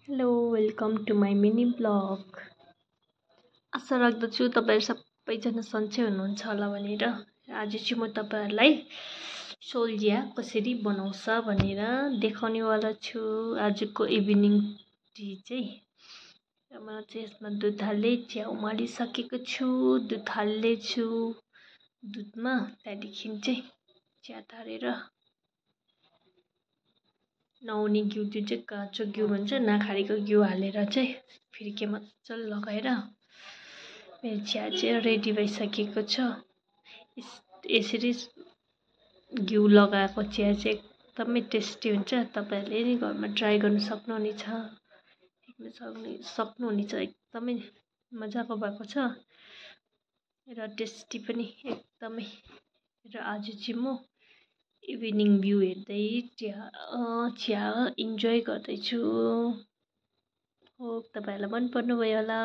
Hello welcome to my mini blog. आशा राख्दछु तपाईँहरू सबैजना सन्चै हुनुहुन्छ होला भनेर। आज चाहिँ म तपाईँहरूलाई सोल्जिया कसरी बनाउँछ भनेर देखाउनेवाला छु। आजको इभिनिङ टी चाहिँ म चाहिँ यसमा दुध हाल्दै चिया उमालिसकेको छु। दुध हाल्दैछु दुधमा, त्यहाँदेखि चाहिँ चिया तारेर नहुने घिउ, जुन चाहिँ काँचो घिउ भन्छ, नखारेको घिउ हालेर चाहिँ फिर्के मजाले लगाएर मेरो चिया चाहिँ रेडी भइसकेको छ। यसरी घिउ लगाएको चिया चाहिँ एकदमै टेस्टी हुन्छ। तपाईँहरूले नि घरमा ट्राई गर्न सक्नुहुनेछ, एकदमै मजाको भएको छ र टेस्टी पनि एकदमै। र आज चाहिँ म इभिनिङ भ्यू हेर्दै चिया इन्जोय गर्दैछु। होप तपाईँहरूलाई मन पर्नुभयो होला।